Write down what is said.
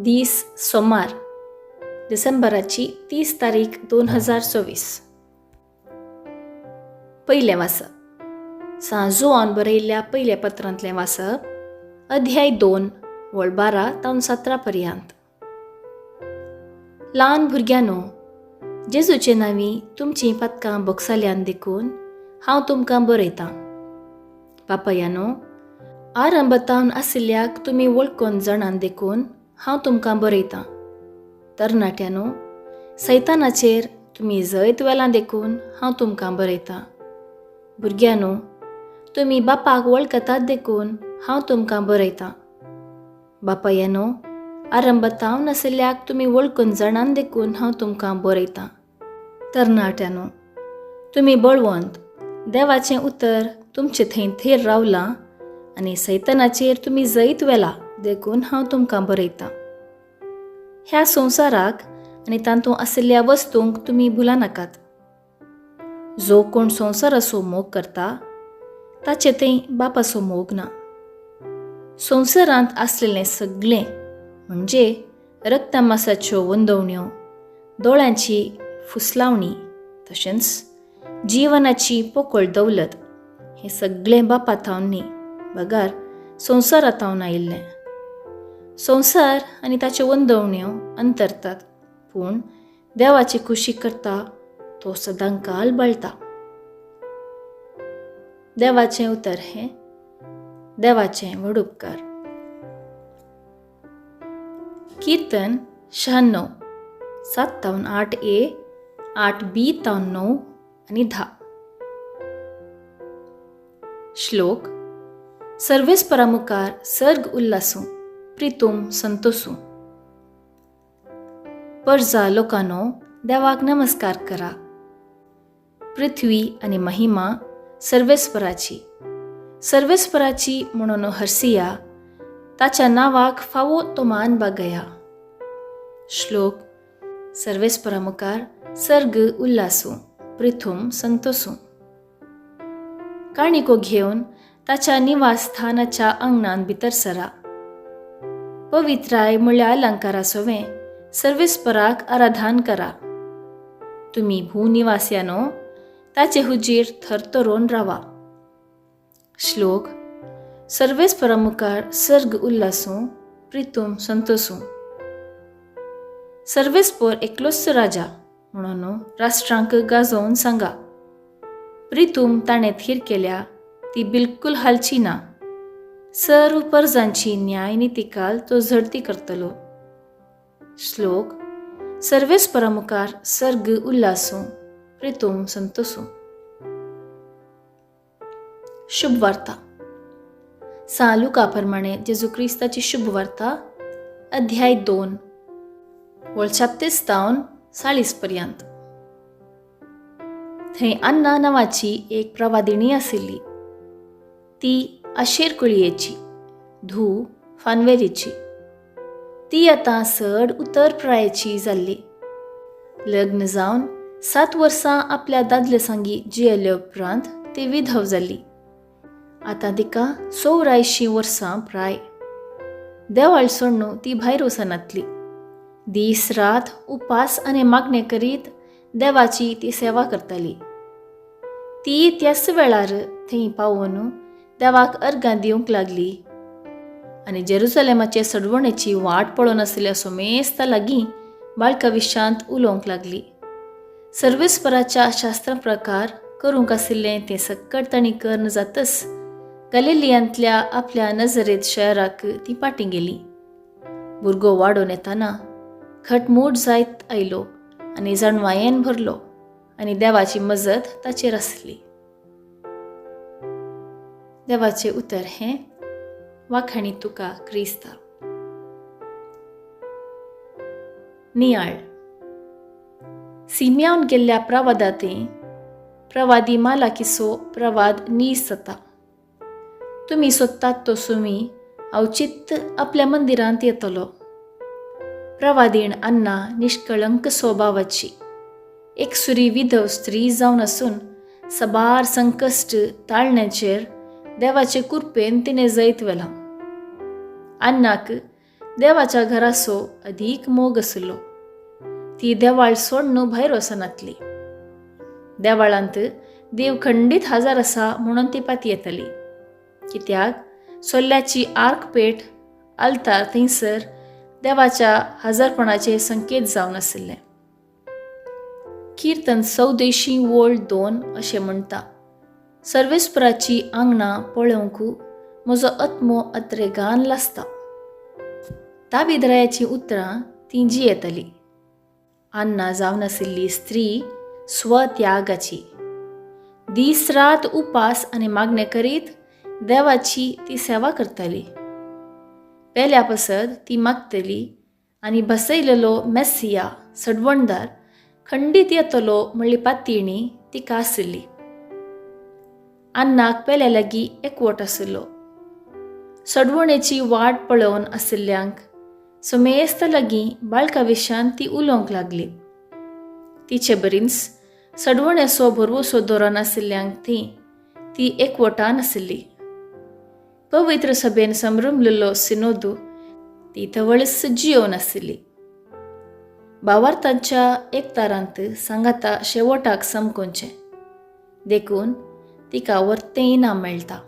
दीस सोमार, डिसेंबराची 30 तारीख 2024. पयलें वाचप, सां जुवान बरयल्ल्या पयल्या पत्रांतलें वाचप, अध्याय 2 वळ 12 तावन 17 पर्यंत. ल्हान भुरग्यांनो, जेजूचे नांवी तुमचीं पातकां बोगसाल्यान देखून हांव तुमकां बरयतां. बापायानो, आरंभतावन आशिल्ल्याक तुमी वळखून जाणान देखून हांव तुमकां बरयतां. तरणाट्यानो, सैतानाचेर तुमी जैत वेलां देखून हांव तुमकां बरयतां. भुरग्यांनो, तुमी बापाक वळखतात देखून हांव तुमकां बरयतां. बापायानो, आरंभतावन आशिल्ल्याक तुमी वळखून जाणान देखून हांव तुमकां बरयतां. तरणाट्यानो, तुमी बळवंत, देवाचें उतर तुमचे थंय थेर रावलां आनी सैतानाचेर तुमी जैत वेला देखून हांव तुमकां बरयतां. ह्या संवसाराक आनी तातूंत आशिल्ल्या वस्तूंक तुमी भुलानाकात. जो कोण संवसाराचो मोग करता ताचे थंय बापाचो मोग ना. संवसारांत आसलेलें सगळें म्हणजे रक्तमासाच्यो वंदवण्यो, दोळ्यांची फुसलावणी, तशेंच जिवनाची पोकळ दौलत हें सगळें बापा थावन न्ही बगार संवसारा थावन आयिल्लें. संवसार आनी ताच्यो वंदवण्यो अंतरतात, पूण देवाची खुशी करता तो सदांकाल बळटा. देवाचें उतर हें देवाचें व्हड उपकार. कीर्तन 96, 7 तावन 8 ए, 8 बी तावन 9 आनी 10. श्लोक, सर्वेस्परा मुखार सर्ग उल्लासूं, प्रितूम संतोसूं. परजा लोकांनो, देवाक नमस्कार करा. पृथ्वी आनी महिमा सर्वेस्पराची, सर्वेस्पराची म्हणून हरसिया, ताच्या नांवाक फावो तो मान बागया. श्लोक, सर्वेस्परा मुखार सर्ग उल्लासूं, प्रिथूम संतोसूं. काणिको घेवन ताच्या निवासस्थानाच्या आंगणान भितर सरा. पवित्राय म्हळ्या अलंकारा सोवें सर्वेस्पराक आराधन करा. तुमी भूनिवास्यानो, ताचे हुजीर थरथरोन रावा. श्लोक, सर्वेस्परा मुखार सर्ग उल्लासूं, प्रितूम संतोसूं. सर्वेस्पर एकलोच राजा म्हणून राष्ट्रांक गाजोवन सांगा. प्रितूम ताणें थीर केल्या ती बिलकुल हालची ना. सर्व परजांची न्याय नितिकाल तो झडती करतलो. श्लोक, सर्वेस्परा मुखार सर्ग उल्लासूं, प्रितूम संतोसूं. शुभ वार्ता, सां लुका प्रमाणे जेजू क्रिस्ताची शुभ वार्ता, अध्याय 2 वळ 36 तावन 40 पर्यंत. थंय अन्ना नांवाची एक प्रवादिणी आशिल्ली. ती आशेर कुळयेची, धूव फानवेलीची. ती आतां चड उतर प्रायेची जाल्ली. लग्न जावन 7 वर्सां आपल्या दादले सांगी जियेले उपरांत ती विधव जाल्ली. आतां तिका 84 वर्सां प्राय. देवाळ सोडून ती भायर वचनातली. दीस रात उपास आनी मागणें करीत देवाची ती सेवा करताली. ती त्याच वेळार थंय पावोन देवाक अर्गां दिवंक लागली आनी जेरुसलेमाचे सडवणेची वाट पळोवन आशिल्ल्या सोमेस्ता लागीं बाळका विशांत उलोवंक लागली. सर्वेस्पराच्या शास्त्रा प्रकार करूंक आशिल्लें तें सक्कड तांणी कर्ण जातच गलिलियांतल्या आपल्या नजरेत शहराक ती पाटी गेली. भुरगो वाडोवन येताना घटमूट जायत आयलो आनी जाणवायेन भरलो आनी देवाची मजत ताचेर आसली. देवाचें उतर हें वाखाणी तुका क्रिस्ता. नियाळ, सिम्यावन गेल्ल्या प्रवादांत प्रवादी मालाकीचो प्रवाद नीस जाता. तुमी सोदतात तो सुमी अवचित आपल्या मंदिरांत येतलो. प्रवादीण अन्ना निष्कळंक स्वभावाची एकसुरी विधव स्त्री जावन आसून सबार संकश्ट ताळण्याचेर देवाचे कृपेन तिणें जैत व्हेलां. अन्नाक देवाच्या घराचो अदीक मोग आशिल्लो. ती देवाळ सोडून भायर वचनातली. देवाळांत देव खंडीत हजर आसा म्हणून ती पातयेताली, कित्याक सोल्ल्याची आर्क पेट आल्तार थंयसर देवाच्या हजरपणाचे संकेत जावन आशिल्ले. किर्तन 84 वोळ 2 अशें म्हणटा, सर्वेस्पराची आंगणां पळोवंक म्हजो आत्मो अत्रेगान लासता. दाविदरायाचीं उतरां ती जियेताली. अन्ना जावन आशिल्ली स्त्री स्वत्यागाची, दीस रात उपास आनी मागणें करीत देवाची ती सेवा करताली. पेल्या पसत ती मागतली आनी बसयलेलो मेसिया सडवणदार खंडीत येतलो म्हणली पातयेणी तिका आशिल्ली. अन्नाक पेल्या लागीं एकवट आशिल्लो. सडवणेची वाट पळोवन आशिल्ल्यांक समेस्त लागीं बाळका विशान ती उलोवंक लागली. तिचे बरींच सडवणेचो भरवसो दवरून आशिल्ल्यांक ती एकवटान आशिल्ली. पवित्र सभेन समरमलेलो सिनोदू ती तवळच जियोवन आशिल्ली. भावार्थांच्या एकतारांत सांगाता शेवटाक समकोनचें, देखून तिका वर्तें इनाम मेळटा.